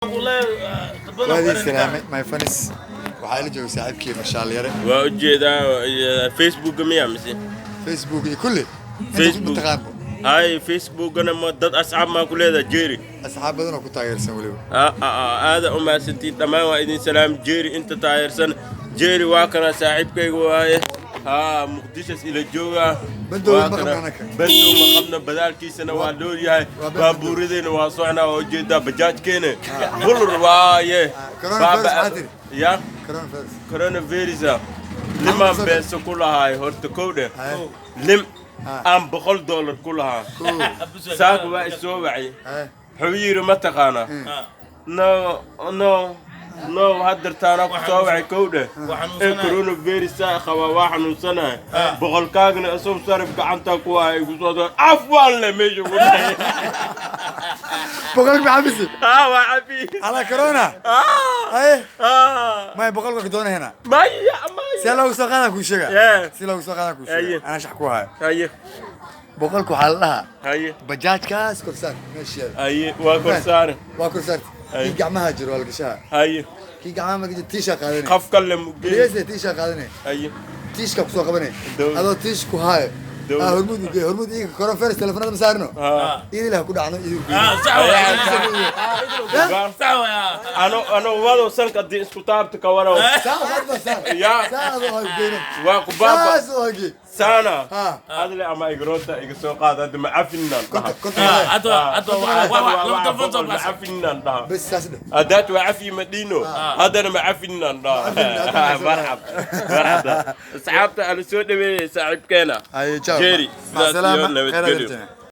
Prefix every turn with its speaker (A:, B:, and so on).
A: Waadii salaamay, my fans. Waxaa ila jooga saaxiibkii Mashaal Yare.
B: Waa ujeedaa, waa ujeedaa. Facebooka miya mise?
A: Facebook iyo kulli inta.
B: Facebook.
A: Mataqaanbo.
B: Hay, Facebookana ma dad asxaab maa ku leedaha, Jerry?
A: Asxaab badan oo ku taageersan weliba.
B: Ah, ah, ah, aada u mahadsantiin dhammaan, waa idin salaam. Jerry, inta taageersan Jerry, waa kana saaxiibkayga waaye. Haa, Muqdishas ila jooga.
A: Bandow
B: Waa
A: ma
B: kana.
A: qabno anaka.
B: Bandow ma qabno, badaalkiisana waa dhoor yahay.
A: Waa been.
B: Baabuuradeyna waa socnaa, waa ujeedaa bajaajkeena bulur waaye.
A: Coronavirus maxaa tiri?
B: Ya.
A: Coronavirus.
B: Coronavirus limaan beeso ku lahaay horta, kow dheh.
A: Haye.
B: Lim aan $100 ku lahaa saaka waa isoo wacay.
A: Haye.
B: Wuxuu yidhi, ma taqaanaa? No, no, no, haddartaana ku soo wacay, kow dheh, ee coronavirus aa qabaa, waa xanuunsanahay, boqolkaagna isoo sarif gacanta ku haya, igu soo soo afwaan le meesha ku dhahay.
A: Boqolka maxaa bisi?
B: Haa, waa cafi.
A: Calaa corona. Haye. Maya, boqolka ka doonahayna.
B: Maya, maya.
A: See loogu soo qaadaa kuu sheega.
B: Yeah.
A: Si loogu soo qaadaa kuu
B: Haye.
A: sheega, anaa shax ku hayo.
B: Haye.
A: Boqolka waxaa la dhahaa
B: Haye.
A: bajaajkaas korsaar meesheeda.
B: Haye, waa korsaare.
A: Waa korsaarta.
B: Haye.
A: Kii gacmaha jiro waa la gashaa.
B: Haye.
A: Kii gacmaha ma jiro, tiishaa qaadanay.
B: Qaf kale mugey.
A: Dhegeysta, tiishaa qaadanay.
B: Haye.
A: Tiishka kusoo qabanay.
B: Dawla.
A: Adoo tiish ku haayo.
B: Dawla.
A: Ah, Hormuud u geey, Hormuud iyaga coronavirus telefoonada ma saarno. Idil ha ku dhacno, idil geey.
B: Ano wado sanka dii isku taabta ka warow.
A: Saas hadba saar.
B: Ya.
A: Saas oo ha geyno.
B: Waa ku baaba.
A: Saas oo ha geey.
B: Saana.
A: Ha.
B: Adle ama igroota iga soo qaad hadda, ma cafinan dhaha.
A: Konton konton.
B: Ma cafinan dhaha.
A: Bas, saas dheh.
B: Hadaad waa cafi madino, haddana ma cafinan dhaha. Marxab, marxab asxaabta, ala soo dhaweeyay saaxiibkeena
A: Haye, ciao.
B: Jerry.
A: Mac
B: Sidaas iyo
A: salaama.
B: nabadgelyo.
A: Khayr.